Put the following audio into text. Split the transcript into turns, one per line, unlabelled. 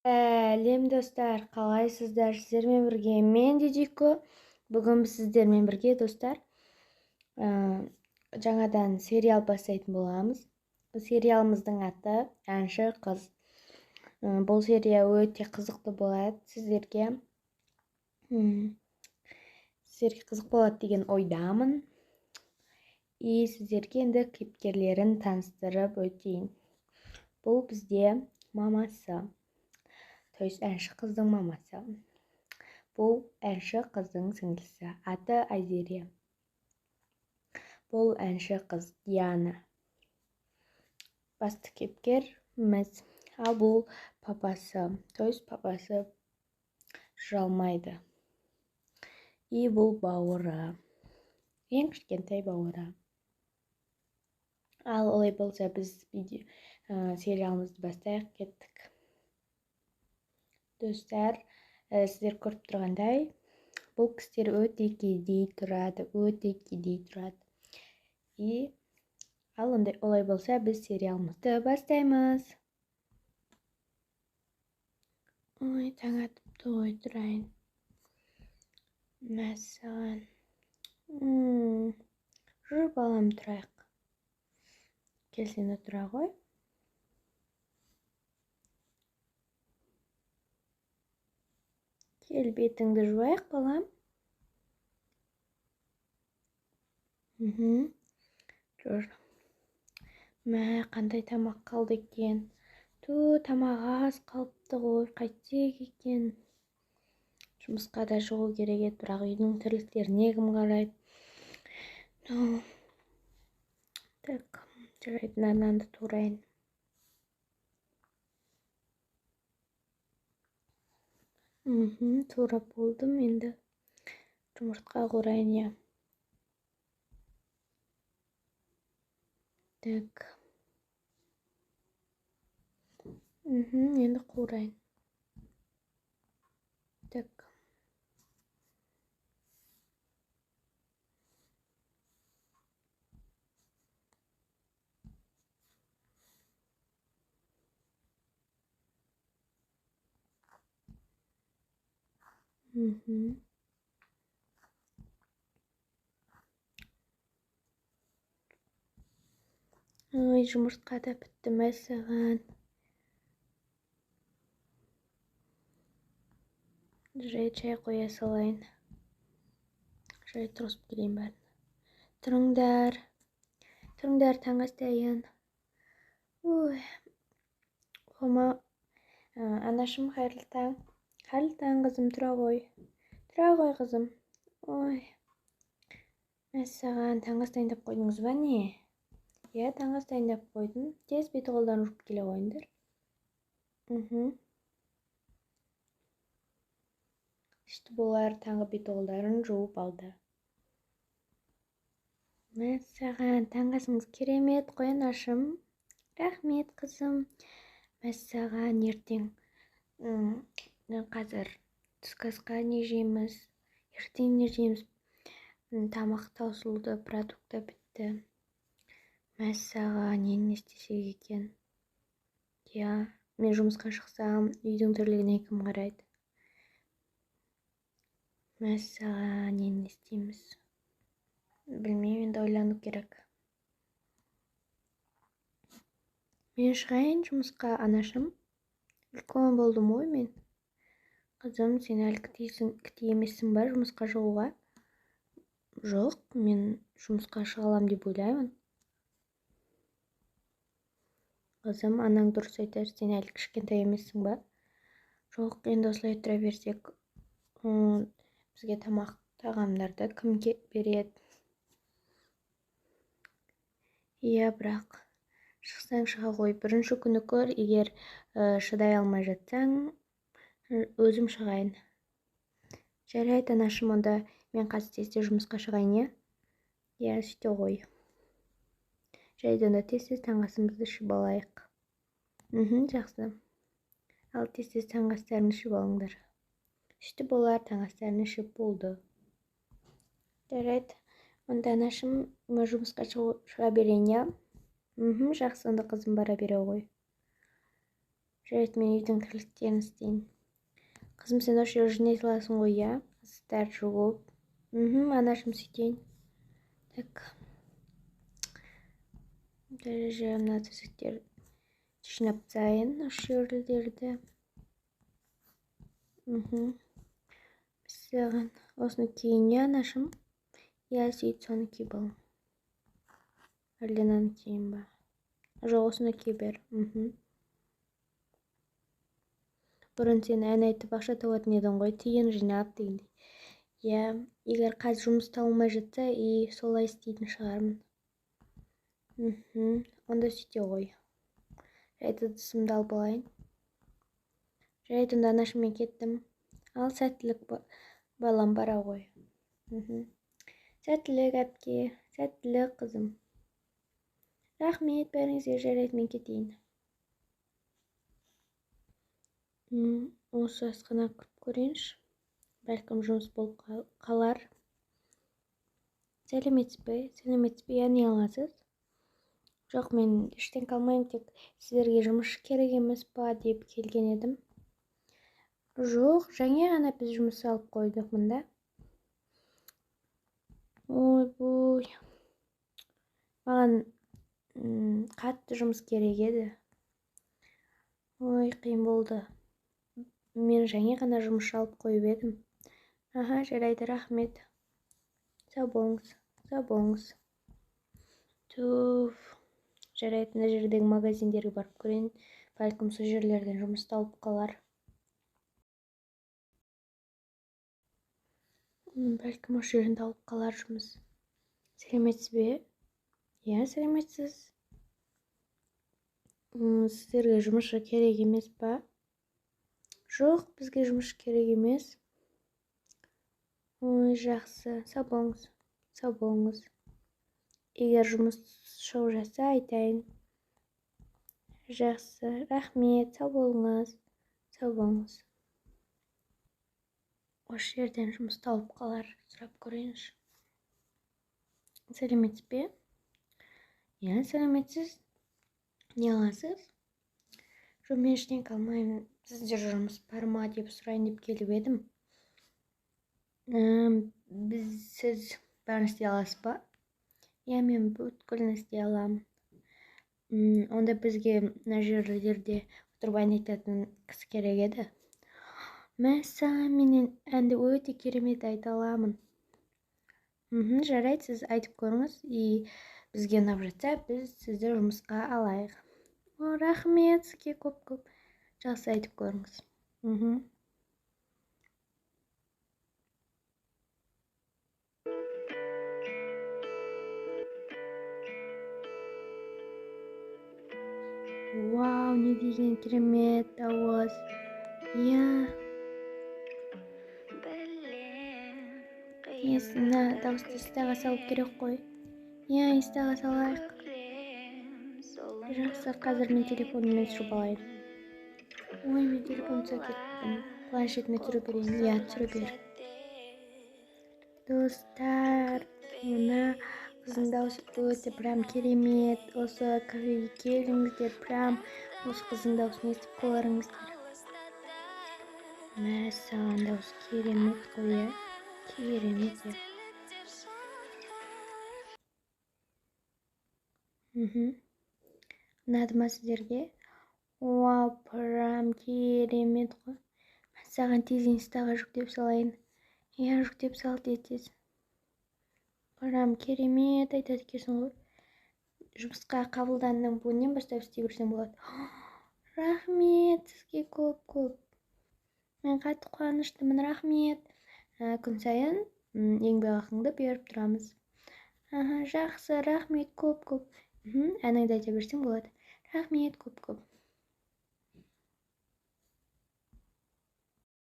Сәлем достар, қалайсыздар? Сіздермен бірге мен Дидико. Бүгін біз сіздермен бірге достар, жаңадан сериал бастайтын боламыз. Сериалымыздың аты Әнші қыз. Бұл серия өте қызықты болады сіздерге. Сіздерге қызық болады деген ойдамын. И сіздерге енді кейіпкерлерін таныстырып өтейін. Бұл бізде мамасы. То есть әнші қыздың мамасы. Бұл әнші қыздың сіңлісі. Аты Айзере. Бұл әнші қыз Диана. Басты кейіпкеріміз. Ал бұл папасы. То есть папасы жалмайды. И бұл бауыры. Ең кішкентай бауыры. Ал олай болса біз сериалымызды бастайық, кеттік. Достар, сіздер көріп тұрғандай, бұл кісілер өте кедей тұрады, өте кедей тұрады. И ал ондай олай болса біз сериалымызды бастаймыз. Ой, таң атыпты ғой, тұрайын. Мәссаған. Жүр балам, тұрайық. Кел сен де тұра ғой. Кел, бетіңді жуайық, балам. Жүр. Мә, қандай тамақ қалды екен? Ту, тамақ аз қалыпты ғой, қайтсек екен? Жұмысқа да шығу керек еді, бірақ үйдің тірліктеріне кім қарайды? Ну, так, жарайды, нанды турайын. Турап болдым, енді жұмыртқа қурайын, иә. Так. Енді қурайын. Так. Ой, жұмыртқа да бітті, мәссаған. Жарайды, шай қоя салайын. Жарайды, тұрғызып келейін бәрін. Тұрыңдар. Тұрыңдар, таңғы астайын. Ой. Хома, анашым, қайырлы таң. Қайырлы таң, қызым, тұра ғой. Тұра ғой, қызым. Ой. Мәссаған, таңғы ас дайындап қойдыңыз ба, не? Иә, таңғы ас дайындап қойдым. Тез беті қолдарын жуып келе қойыңдар. Сөйтіп олар таңғы беті қолдарын жуып алды. Мәссаған, таңғы асыңыз керемет қой, анашым. Рахмет, қызым. Мәссаған, ертең, қазір түскі асқа не жейміз? Ертең не жейміз? Тамақ таусылды, продукты бітті. Мәссаған, енді не істесек екен? Иә, мен жұмысқа шықсам, үйдің тірлігіне кім қарайды? Мәссаған, енді не істейміз? Білмеймін, енді ойлану керек. Мен шығайын жұмысқа, анашым. Үлкен болдым ғой мен. Қызым, сен әлі кіті емессің ба жұмысқа шығуға? Жоқ, мен жұмысқа шыға алам деп ойлаймын. Қызым, анаң дұрыс айтар, сен әлі кішкентай емессің ба? Жоқ, енді осылай тұра берсек, бізге тамақ тағамдарды кім береді? Иә, бірақ шықсаң шыға ғой. Бірінші күні көр, егер шыдай алмай жатсаң, өзім шығайын. Жарайды, анашым, онда мен қазір тез-тез жұмысқа шығайын, иә? Иә, сөйте ғой. Жарайды, онда тез-тез таңғы асымызды ішіп алайық. Жақсы. Ал тез-тез таңғы астарын ішіп алыңдар. Сөйтіп олар таңғы астарын ішіп болды. Жарайды, онда анашым, мен жұмысқа шыға берейін, иә? Жақсы, онда қызым бара бере ғой. Жарайды, мен үйдің тірліктерін істейін. Қызым, сен осы жерге жинай саласың ғой, иә? Ыдыстарды жуып. Анашым, сөйтейін. Так. Даже мына төсектерді жинап тастайын, осы жерлерді. Саған осыны киейін, иә, анашым? Иә, сөйт, соны ки, балам. Әлде мынаны киейін ба? Жоқ, осыны кие бер. Бұрын сен ән айтып ақша табатын едің ғой, тиын жинап дегендей. Иә, егер қазір жұмыс табылмай жатса, и солай істейтін шығармын. Онда сөйте ғой. Жарайды, ыдысымды алып алайын. Жарайды, онда анашым, мен кеттім. Ал, сәттілік, балам, бара ғой. Сәттілік, әпке. Сәттілік, қызым. Рахмет бәріңізге, жарайды, мен кетейін. Осы асханаға кіріп көрейінші. Бәлкім жұмыс болып қалар. Сәлеметсіз бе? Сәлеметсіз бе? Иә, не аласыз? Жоқ, мен ештеңке алмаймын, тек сіздерге жұмыс керек емес па деп келген едім. Жоқ, жаңа ғана біз жұмыс алып қойдық мында. Ойбой. Маған қатты жұмыс керек еді. Ой, қиын болды. Мен жаңа ғана жұмыс алып қойып едім. Аха, жарайды, рахмет. Сау болыңыз, сау болыңыз. Туф. Жарайды, мына жердегі магазиндерге барып көрейін. Бәлкім сол жерлерден жұмыс тауып қалар. Бәлкім осы жерден тауып қалар жұмыс. Сәлеметсіз бе? Иә, сәлеметсіз. Сіздерге жұмысшы керек емес па? Жоқ, бізге жұмысшы керек емес. Ой, жақсы, сау болыңыз, сау болыңыз. Егер жұмыс шығып жатса, айтайын. Жақсы, рахмет, сау болыңыз, сау болыңыз. Осы жерден жұмыс тауып қалар, сұрап көрейінші. Сәлеметсіз бе? Иә, сәлеметсіз. Не аласыз? Жоқ, мен ештеңке алмаймын. Сізде жұмыс бар ма деп сұрайын деп келіп едім. Біз сіз бәрін істей аласыз ба? Иә, мен бүткілін істей аламын. Онда бізге мына жерлерде отырып ән айтатын кісі керек еді. Мәссаған, мен әнді өте керемет айта аламын. Жарайды, сіз айтып көріңіз, и бізге ұнап жатса, біз сізді жұмысқа алайық. О, рахмет сізге көп-көп. Жақсы, айтып көріңіз. Вау, не деген керемет дауыс. Иә. Мына дауысты инстаға салып керек қой. Иә, инстаға салайық. Жақсы, қазір мен телефоныммен түсіріп алайын. Ой, мен телефонымды тастап кеттім. Планшетіме түсіре берейін. Иә, түсіре бер. Достар, мына қыздың дауысы өте прям керемет. Осы кафеге келіңіздер, прям осы қыздың дауысын естіп көріңіздер. Мәссаған, дауысы керемет қой, иә. Керемет, иә. Ұнады ма сіздерге? Вау, прям керемет қой. Мәссаған, тез инстаға жүктеп салайын. Иә, жүктеп сал тез-тез. Прям керемет айтады екенсің ғой. Жұмысқа қабылдандым, бүгіннен бастап істей берсем болады. Рахмет сізге көп-көп. Мен қатты қуаныштымын, рахмет. Күн сайын еңбек ақыңды беріп тұрамыз. Аха, жақсы, рахмет көп-көп. Әніңді айта берсең болады. Рахмет көп-көп.